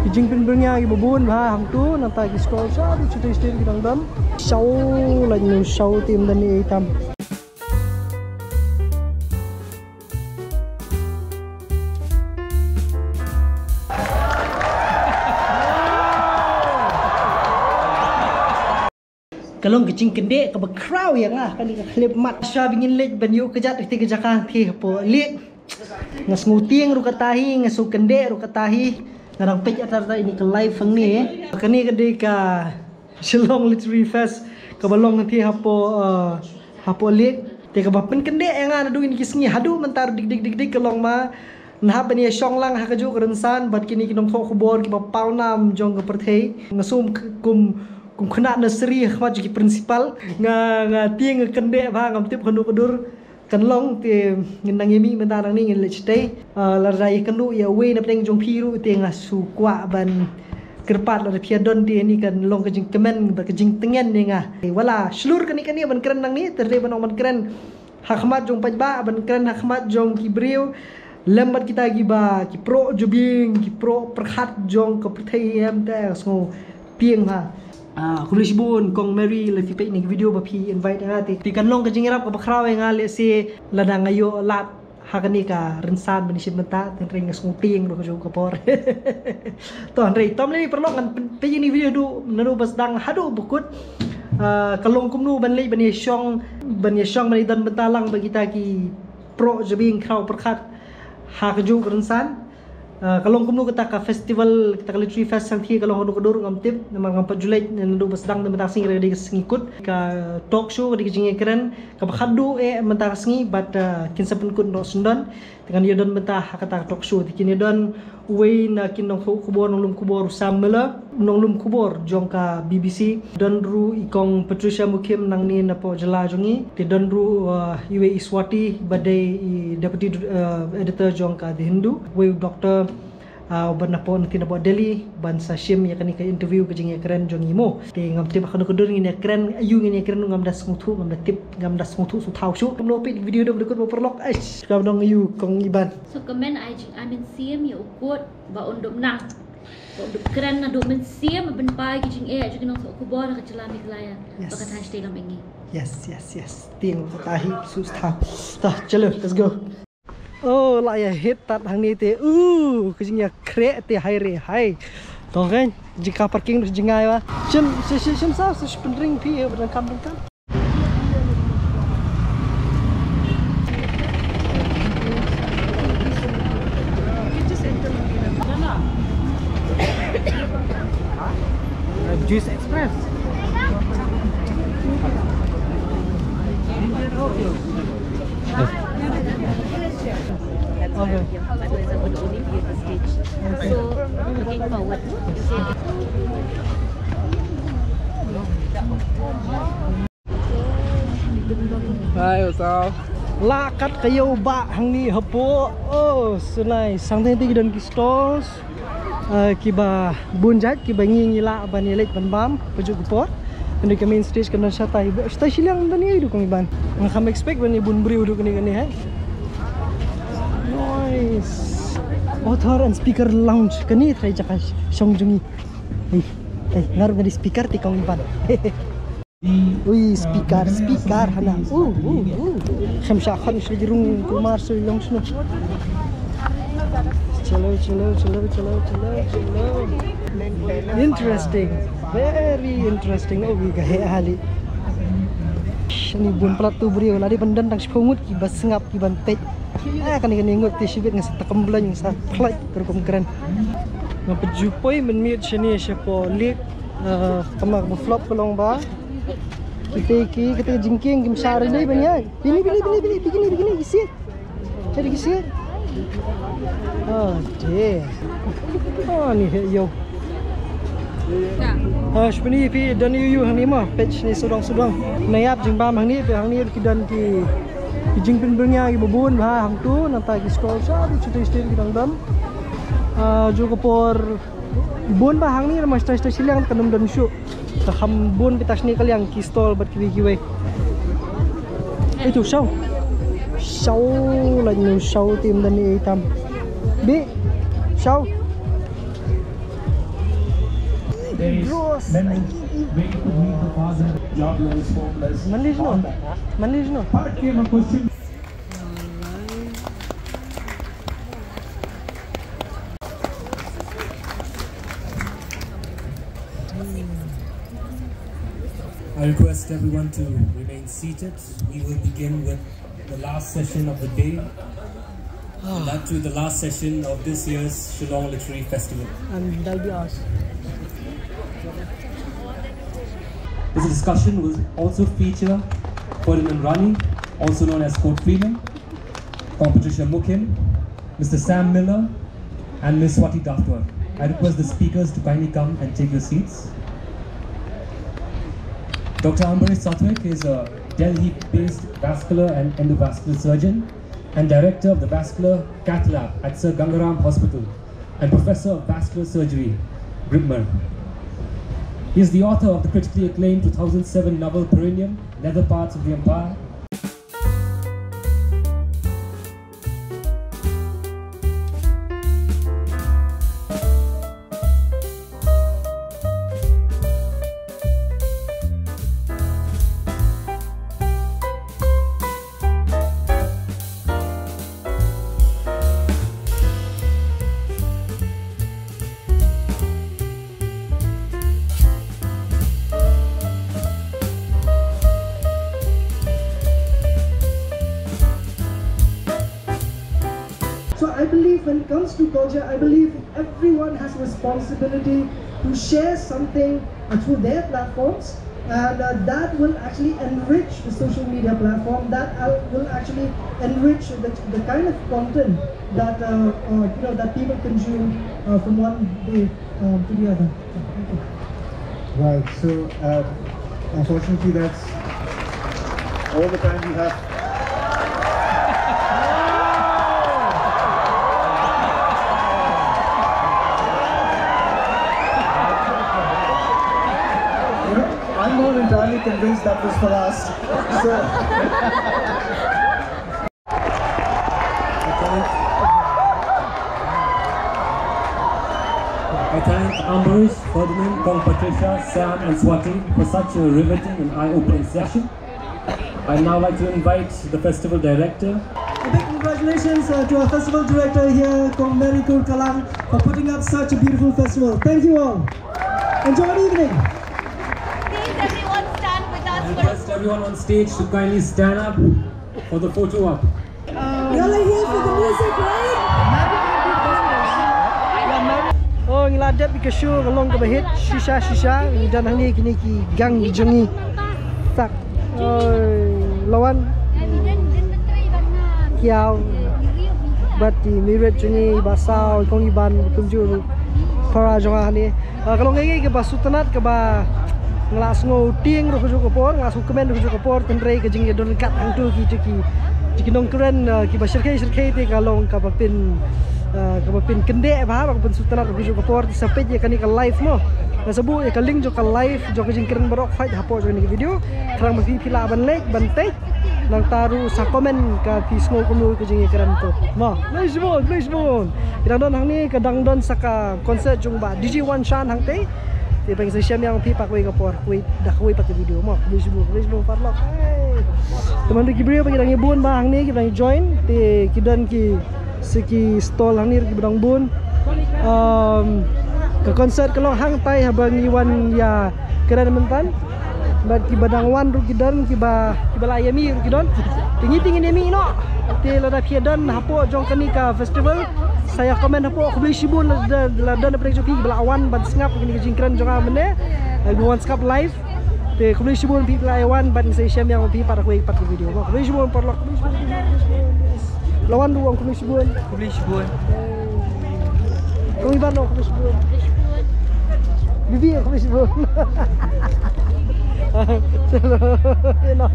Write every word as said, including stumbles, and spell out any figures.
Jingpynbyrngia kiba bun bha hangtu, nangta ki stall shaduh shatei shatei ki dang don. Shaw lait nu shaw tim dan ni tam. Ka long ka jingkyndit kaba khraw ïa nga kane ka khyllipmat. Shuwa ba ngin leit ban ïoh kjat ïa kata ka jaka, te hapoh lieh nga sngew tieng ruh kata hi, nga sngew kyndit ruh kata hi. Nga dang peit ïa kata ïa kane ka live hangne. Kane ka dei ka Shillong Literary Fest kaba long hangne hapoh, eh, hapoh lieh. Te kaba pynkyndit ïa nga naduh kine ki sngi haduh mynta ruh dik dik dik dik ka long ma nga hap ban ïa shong lang ha kajuh ka rynsan bad kine ki nongthoh khubor kiba paw nam jong ka pyrthei. Nga sngew kum, kum khynnah nursery ha khmat jong ki principal. Nga, nga tieng, nga kyndit bha, ngam tip kano ka dur kan long. Te ngin nang ïa mih mynta nangne, ngin leit shatei. Ah, lada ïa kynduh ïa uwei na pdeng jong phi ruh te nga sngew kwah ban kyrpad, lada phi ïa don te, kane kan long ka jingkmen bad ka jingtngen ïa nga. Te wat la shlur kane kane ban kren nangne, te dei ban ong ban kren ha khmat jong paidbah, ban kren ha khmat jong ki briew, lem bad kita kiba, ki proh jabieng, ki proh pyrkhat jong ka pyrthei, em, te nga sngew tieng bha. Ah, khublei shibun Kong Mary, lada phi peit ïa kane ka video ba phi invite ïa nga, te, te kan long ka jingïarap kaba khraw ïa nga, lehse lada nga ïoh lad ha kane ka rynsan ban ïashim bynta, te nga sngew tieng ruh ha kajuh ka por. To hynrei, to mynta paralok, ngan pyn-, peit ïa kane ka video haduh, naduh ba sdang haduh ba kut. Ah, ka long kumno ban leit ban ïashong, ban ïashong ban ïadon bynta lang bad kita ki proh jabieng khraw pyrkhat ha kajuh ka rynsan. Ah, ka long kumno kata ka festival, kata ka Literary Fest, shang thie ka long hangno ka dur ngam tip, namar ngam pat ju leit, naduh ba sdang, te mynta ka sngi ka dei ka sngi kut. Ka talk show ka dei ka jingïakren kaba khatduh eh mynta ka sngi, bad, ah, kin sa pynkut noh syndon. Te ngan ïadon bynta ha kata ka talk show, te kin ïadon uwei na ki nongthoh khubor, nonglum khubor u Sam Miller, nonglum khubor jong ka B B C. Don ruh i Kong Patricia Mukhim nangne napoh jylla jong ngi. Te don ruh, uh, iwei i Swati ba dei i deputy, uh, editor jong ka The Hindu. Uwei u doctor, uh, uba napoh, nanti napoh Delhi, ban sa shim ïa kane ka interview, ka jingïakren jong ngi mo. Te ngam tip ha kano ka dur ngin ïakren, aïu ngin ïakren, ngam da sngewthuh, ngam da tip, ngam da sngewthuh sngewthaw shuh. Kumno peit video haduh ba kut mo paralok. Eish, ka dang ïa u Kong Iban. So kmen ai jingmynsiem ïa u kot ba un dup nang. Ba un dup kren naduh mynsiem ban pynpaw ïa ki jingeh jong ki nongthoh khubor ha ka jylla Meghalaya. Yes. Ba ka thaiñ shatei lam ïa ngi. Yes, yes, yes. Tieng kata hi, sngewthuh. Ta, chalo, let's go. Oh, la ïa hit tat hangne te. Uh, ka jingïakhreh te hai re hai. To kan, jingka parking ruh jingai wa. Shim, shim, shim, shim sa, sa shim pynring phi, eh, ba dang kam, dang kam. Juice Express. Okay. So, looking forward. Hi, what's up? La kat ka ïew ba hangne hapoh. Oh, so nice. Sangtei te ki don ki stalls, uh, kiba bun jait, kiba ngi ngi lah ban ïaleit ban bam ha kajuh ka por. Kane ka main stage kan don shatai. Shatai shiliang don ïa u Kong Iban. Ngam expect ban ïa bun briew haduh kane kane, hai. Nice. Author and speaker lounge. Kane trai jaka shong jong ngi. Ei, ei, nga ruh nga dei speaker te Kong Iban. Ui, speaker, speaker hana. Uh, uh, uh. Kham sha khan sha jirung kumar sui long snu. Chalo, chalo, chalo, chalo, chalo, chalo. Interesting. Very interesting. Oh, wi ka he hali. Shani bun plat tu briew. Lari ban don tang shiphew ngut kiba sngap kiban peit. Ah, kane kane ngut te shibit nga sa takam blan nga sa phlait ka rukom kren. Nga pynjupoi mynmiet shane shapoh liek. Ah, kama ba flop ka long ba. Kita ki, kita jingkieng kim shah ri nei ban ïa. Bini, bini, bini, bini, bini, bini, bini, isi. Jadi isi. Oh, deh. Oh, ni he yo. Ah, shpini phi don ïu ïu hangne ma, peit shane sudong sudong. Naiap jingbam hangne, peit hangne ki don ki, ki jingpynbyrngia kiba bun bha hangtu, nangta ki stall sha, shatei shatei ki dang don. Ah, ju ka por bun bha hangne, namar shatei shatei shiliang kan ym don shuh. Ka kham bun kita shane ka liang ki stall bad kiwei kiwei. Itu shaw. Shaw, like, no shaw, tim dan ni tam. Bi shaw. Bros. Many waiting to meet the father, jobless, homeless, all that. But came a question. I request everyone to remain seated. We will begin with the last session of the day. And that too, the last session of this year's Shillong Literary Festival. And that'll be ours. This discussion will also feature Ferdinand Rani, also known as Kurt Freeman, Kong Patricia Mukim, Mister Sam Miller, and Miss Swati Dathwar. I request the speakers to kindly come and take your seats. Doctor Ambarish Satwik is a Delhi-based vascular and endovascular surgeon and director of the vascular cath lab at Sir Gangaram Hospital and professor of vascular surgery, Brigmere. He is the author of the critically acclaimed two thousand seven novel Perineum, Nether Parts of the Empire. So I believe when it comes to culture, I believe everyone has a responsibility to share something, uh, through their platforms, and, uh, that will actually enrich the social media platform. That, uh, will actually enrich the, the kind of content that, uh, uh, you know, that people consume, uh, from one day, um, to the other. Thank you. Right. So, uh, unfortunately, that's all the time we have. You know, I'm not entirely convinced that was for us. So, I thank, I thank Ambarish, Ferdinand, Kong Patricia, Sam, and Swati for such a riveting and eye-opening session. I'd now like to invite the festival director. A big congratulations, uh, to our festival director here, Kong Mary Kurkalang, for putting up such a beautiful festival. Thank you all. Enjoy the evening. Please, everyone, stand with us. I request everyone on stage to kindly stand up for the photo op. You're here for the music, right? Oh, ngi la dep ïa ka show ka long kaba hit shisha shisha. Ngi don hangne kine ki gang jong ngi. Tak. Oi, Lawan. Kiaw. Bad ki Mirit jong ngi, Bah Saw, Kong Iban, kumjuh para jong nga hangne. Ah, ka long kaei kaei kaba sngewtynnat kaba nga la sngew tieng ruh kajuh ka por, nga la sngew kmen ruh kajuh ka por, hynrei ka jingïadon ryngkat hangto ki, ki, ki nongkren, ah, kiba shyrkhei shyrkhei te ka long kaba pyn, ah, kaba pynkyndeh bha, kaba pynsngewtynnat ruh kajuh ka por, te sa peit ïa kane ka live mo. Nga sa buh ïa ka link jong ka live jong ka jingkren baroh khoit hapoh jong kane ka video. Khnang ba phi phi lah ban leit ban peit. Nangta ruh sa comment ka phi sngew kumno ka jingïakren to. Mo, please mo, please mo. Ki dang don hangne, ka dang don sa ka concert jong Bah D J Wan Shan hangtei. Te ban sa shem ïa phi pat kawei ka por, kawei da kawei pat ka video mo. Please mo, please mo paralok. Hey. Te man ruh ki briew ba ki dang ïa bun ba hangne ki dang join. Te ki don ki sa ki stall hangne ruh kiba dang bun. Um, ka concert ka long hangtai haba ngi wan ïakren mynta. Bad kiba dang wan ruh ki don, kiba, kiba la ïa mih ruh ki don. Te ngi te ngin ïa mih noh. Te lada phi ïa don hapoh jong kane ka festival, sa ïa comment hapoh. Khublei shibun lada, lada don na pdeng jong phi kiba la wan ban sngap kane ka jingkren jong nga mynne. Kiba wan sngap live. Te khublei shibun phi ba la ïa wan bad ngi sa ïashem ïa phi pat ha kawei pat ka video. Khublei shibun paralok, khublei shibun, khublei shibun, khublei shibun. La wan ruh ong khublei shibun. Khublei shibun. Kong Iban ong khublei shibun. Bibi ong khublei shibun. Hello.